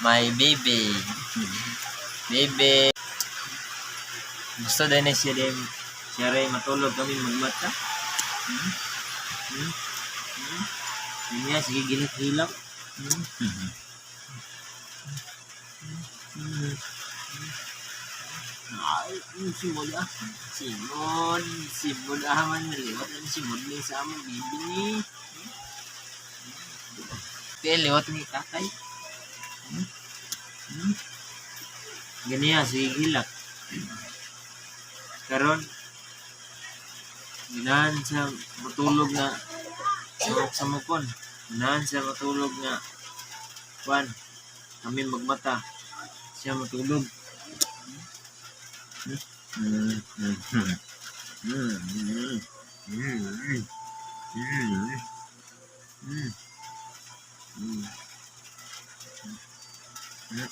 My baby. Baby. Gusto din na siya din. Siya rin matulog kami magmata. Hmm? Hmm? Hmm? Yun nga, sige, gilak-gilak. Hmm? Hmm. Ay, simod ah. Simod, simod ah man. Liwat na simod ni sa among bibi ni. Kaya liwat ni tatay. Hmm? Hmm? Ganyan, sige gilak. Karon, ganahan siya matulog nga sa mukon. Ganahan siya matulog nga kwan. Kami magmata. Siya matulog. Hmm. Hmm. Hmm. Hmm. Hmm. Hmm. Hmm. Hmm. Hmm. Hmm.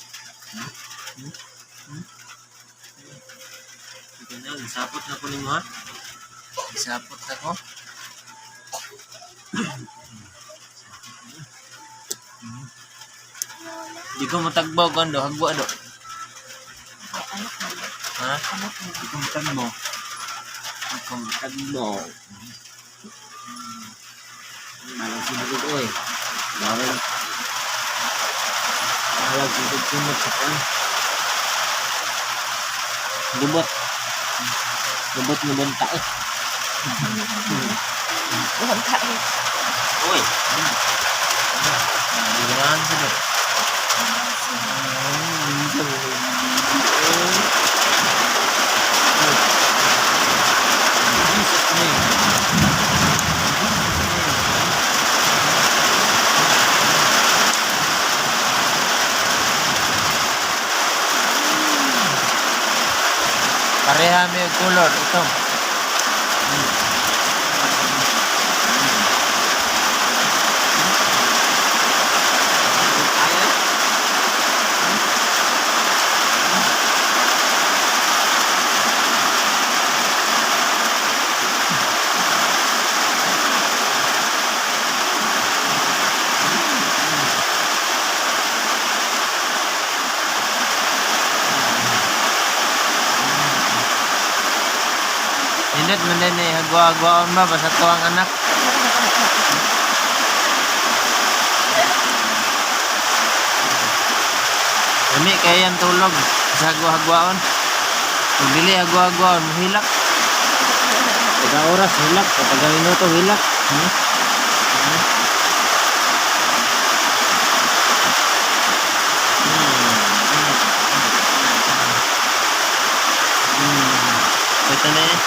Hmm. Ito na, gisapot na ko nimo ha. Gisapot na ko. Di ko matagbaw kan do, hagwa do. Ay, anak mo. Ha? Anak mo. Di ko matagbaw. Di ko matagbaw. Malang sinugod oy. Malang Malang sinugod kumot sa kan. Lubot. Lubot nga bunta eh. Buwan tayo. Oy. Hindi ganahan sila. Minsan may baby, eh. Jesus name. Jesus name. Pareha may color ito. Nindot man din eh, hagwa-hagwaon ba, basta to ang anak. Lami kaya yan tulog sa hagwa-hagwaon. Pag dili hagwa-hagwaon, muhilak. Taga oras, hilak. Taga minuto, hilak. Hmm? Hmm? Hmm. Hmm. Ito na eh.